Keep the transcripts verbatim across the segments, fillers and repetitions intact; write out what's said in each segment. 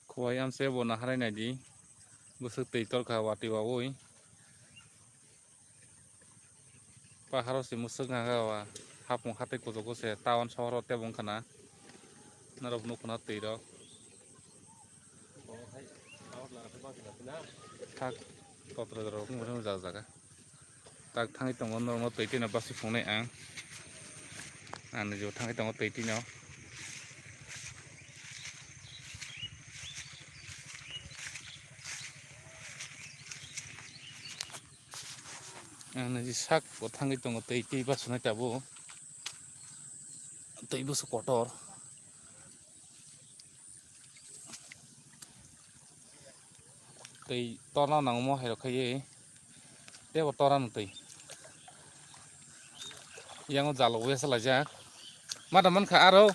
Kuwai amse bo naharai naidi. Bwswk twi torkha watwi wawi. Paharo se mwswk nangkha wa. Hapung hatai kuchugo se town sohoro tebo wngkha na. Norok nukhuna twi rok. Thak kotra rok wng jak jaga. Tak thangwi tongo norokno twi twino basi phungnai ang. Ang nijebo thangwi tongo twi twino. Ang niji sak bo thangwi tongo twi, twi basunai tabuk. Twi bwswk kotor. Tei torna nangmo hai rok khai tebo torna tei. Yang jalo wesa laijak. Mada mankha aro.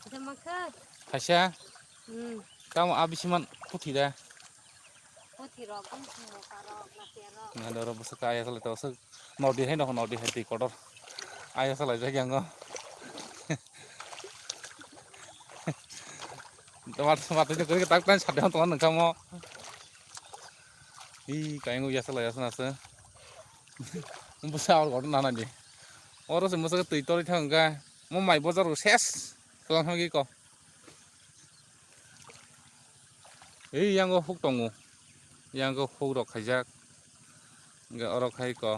Ada mankha. Kaisa. Hmm. Tamo abisi man puthi da. Puthi rok, bung sung rok, karok, nasia rok. Ngadoro bwswk kaya salai to, swk nodi hai nokho, nodi hai twi kotor. Aya salai jagyango. Tomat, tomat ini kuri tak tan sadang tomat nangkamo. Ih, kaingo yasa la yasa nasa. Bwsa or kotor nana di. Oro se mwswk twi torwi thang kha. Mo mai bojar rok ses. Tlang hagi ko. Ei, yango huk tongo. Yango huk rok khaijak. Hingke oro khai ko.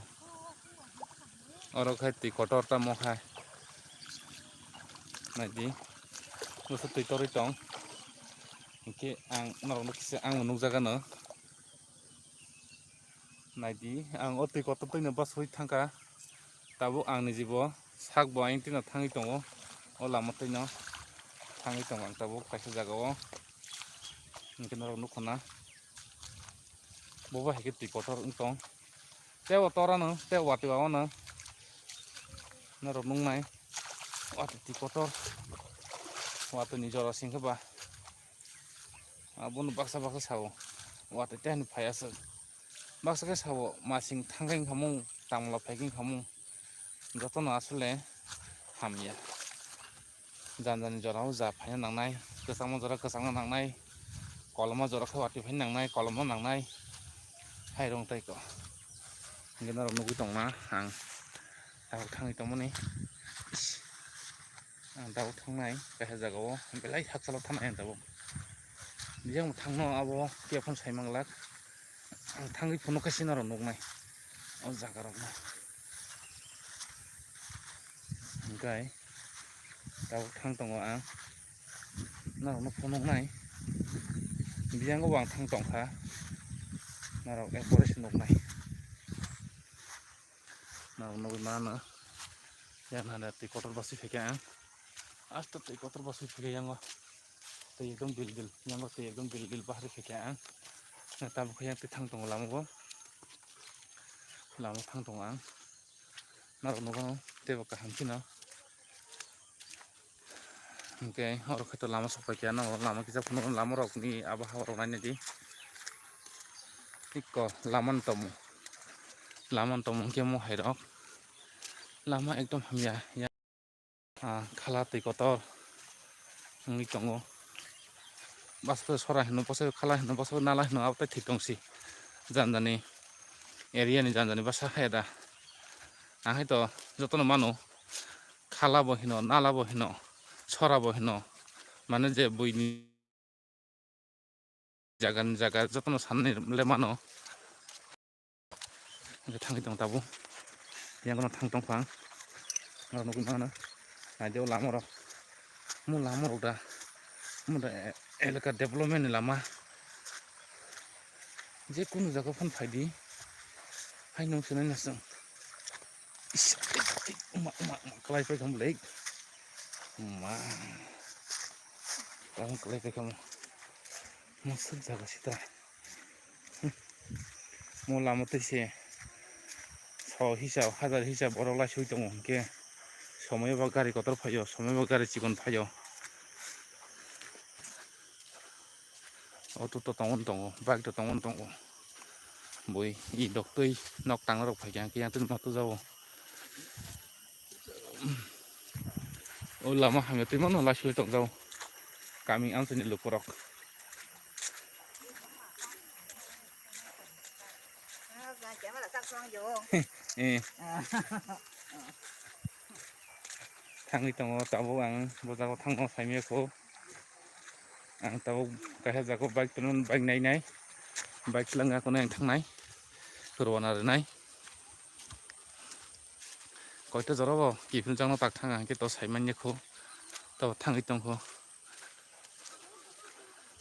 Oro khai twi kotor tamo khai. Naidi. Bwswk twi torwi tong. Hingke ang norokno kisa ang nukjagano. Naidi, ang o twi kotor twino basui thangkha. Tabuk ang nijibo sak bo ayang twino thangwi tongo. O lama twino thangwi tongo ang tabuk kaisa jagao. Hingke norok nukho na. Bobo hai khe twi kotor wng tong. Tei o torano, tei watwi wano. Norok nuknai. Watwi twi kotor. Watwi ni jora singkhe ba. Abono baksa baksa sao. Watwi tei phai aswk. Baksa khe sao masing thangkhe wngkha mung, tamla phaikhe wngkha mung. Jotono asole hamya. Jani jani jorao ja phaina nangnai, kwchangma jora kwchangna nangnai, koloma jora khe watwi phaina nangnai, kolomno nangnai. Hai rong tai ko. Hingke norok nugwi tongma ang tabuk thangwi tongmani. Ang tabuk thangnai kaisa jagao belai hakchalo thanai ang tabuk. Bijak thangno abo khe phano sai manglak. Ang thangwi phunuk khe se norok nuknai o jaga rokno. Hingkai tabuk thang tongo ang norokno phunuknai. Biyango bo ang thang tongkha norok ekkore se nuknai. Norok nugwi mano yang hana twi kotor basui phaikha ang. Asta twi kotor basui phaikha yango. Twi ekdom bil bil, yango twi ekdom bil bil bahari phaikha ang. Tabuk khe yang twi thang tongo lama o. Lama thang tongo ang. Norok nukgo teibo kaham kheno. Hingke oro khe to lama sok paikha, no lama kisa phano lama rok ni abo hawa rok naina di. Iko lama ni tomo, lama ni tomo hingke mo hai rok lama ekdom hamya. Ah, khala twi kotor wngwi tongo. Bwswk sora hino, bwswk khala hino, bwswk nala hino, abo tei thik tongsi. Jani jani area ni jani jani bwsa hai da. Ang hai to jotono mano, khala bo hino, nala bo hino, sora bo hino. Mane je buini jaga ni jaga jotono sanni le mano. Hingke thangwi tong tabuk. Yang kono thang tong phang. Norok nugwi mano. Naidi o lama rok. Mo lama rok da. Mo da e-, elaka development ni lama. Je kunu jaga phano phaidi. Hai nung sinai nasung. Is, uma, uma, uma, kalai pai khamu lek. Uma. Tang kalai pai khamu. Masuk jaga sitra. Mo lama twi se so hisab, hajar hisab borok lai sui tongo hwnkhe, somoiba gari kotor phaio, somoiba gari chikon phaio. Auto to tongmani tongo, bike to tongmani tongo. Bui i doktwi nok tangna rok phaikha hwnkhe yang twi ma tujao. O lama hamya twi mano laiswi tongjao. Kami amchaini lukurok. Eh. Thangwi tongo tabuk ang bo jago thangno saimaya kho. Ang tabuk kaisa jago bike tunu bike nai nai. Bike langa kono ang thangnai. Rwana rwnai. Koita jora bo kiphiljakno tak thang ang khe to saimanya kho. To thangwi tong kho.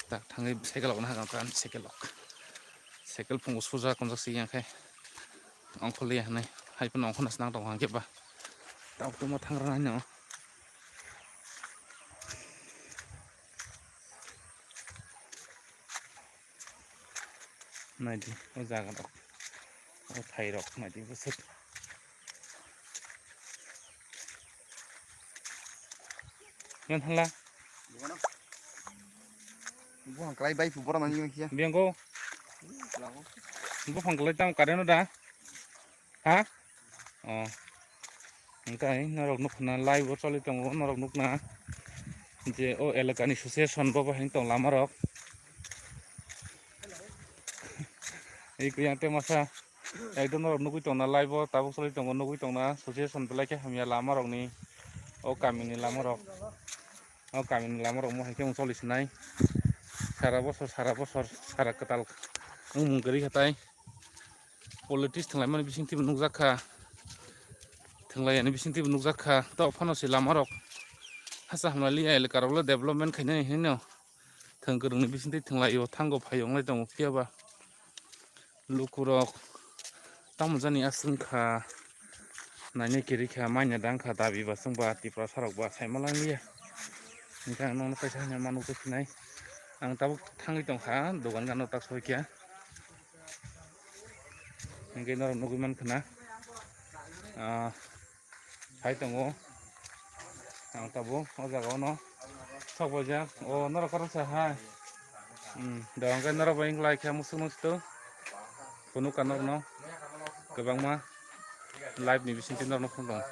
Tak thangwi cycle rokno hakang kha cycle rok. Cycle phungo suja konjak si yang khe. Ongkhorliya hinwi hai phano ongkhorna se nang tongo hwnkhe ba. Tabuk tongma thangrwna hinwi. Naidi o jaga rok, o thai rok naidi bwswk. Yan thala. Buphang kwlai bai phu borok nang nini khe. Biyang ko. Buphang kwlai tamo current da. Ha? Oh. Hingkai norok nukna live o choli tongo norok nukna. Je o elakani association bo bahai tong lama rok. Ei kuyang te masa. Ekdom norok nugui tongna live o tabuk choli tongo nugui tongna association belai khe hamya lama rokni. O kamini lama rok. O kamini lama rok mo hai khe choli sinai. Sara bosor sara bosor sara kwtal wngmung kwrwi khatai. Politics thwnglaimani bisingtwi bo nukjak kha. Thwnglaiyani bisingtwi bo nukjak kha. Tei phano se lama rok hasa hamlaili elaka rok le development khainani hinwi no thwng kwrwngni bisingtwi thwnglaio thango phai wnglai tongo phiya ba lukurok tamo jani aswng kha naina kwrwi kha maina dang kha dabi ba chwng ba Tiprasa rok ba saima langliya. Hingke ang nono kaisa hwnwi ma nukjaknai ang tabuk thangwi tongkha dogan gana tak soi khe. Hingke norok nugui mankha na, ah, hai tongo. Ang tabuk o jaga o no sok baijak. O norok kwrwngsa hai. Hmm, da hingke norok bai wng lai khe musuk nung situ. Phunuk ka norok no kwbangma live ni bisingtwi norok no phunuk tongo.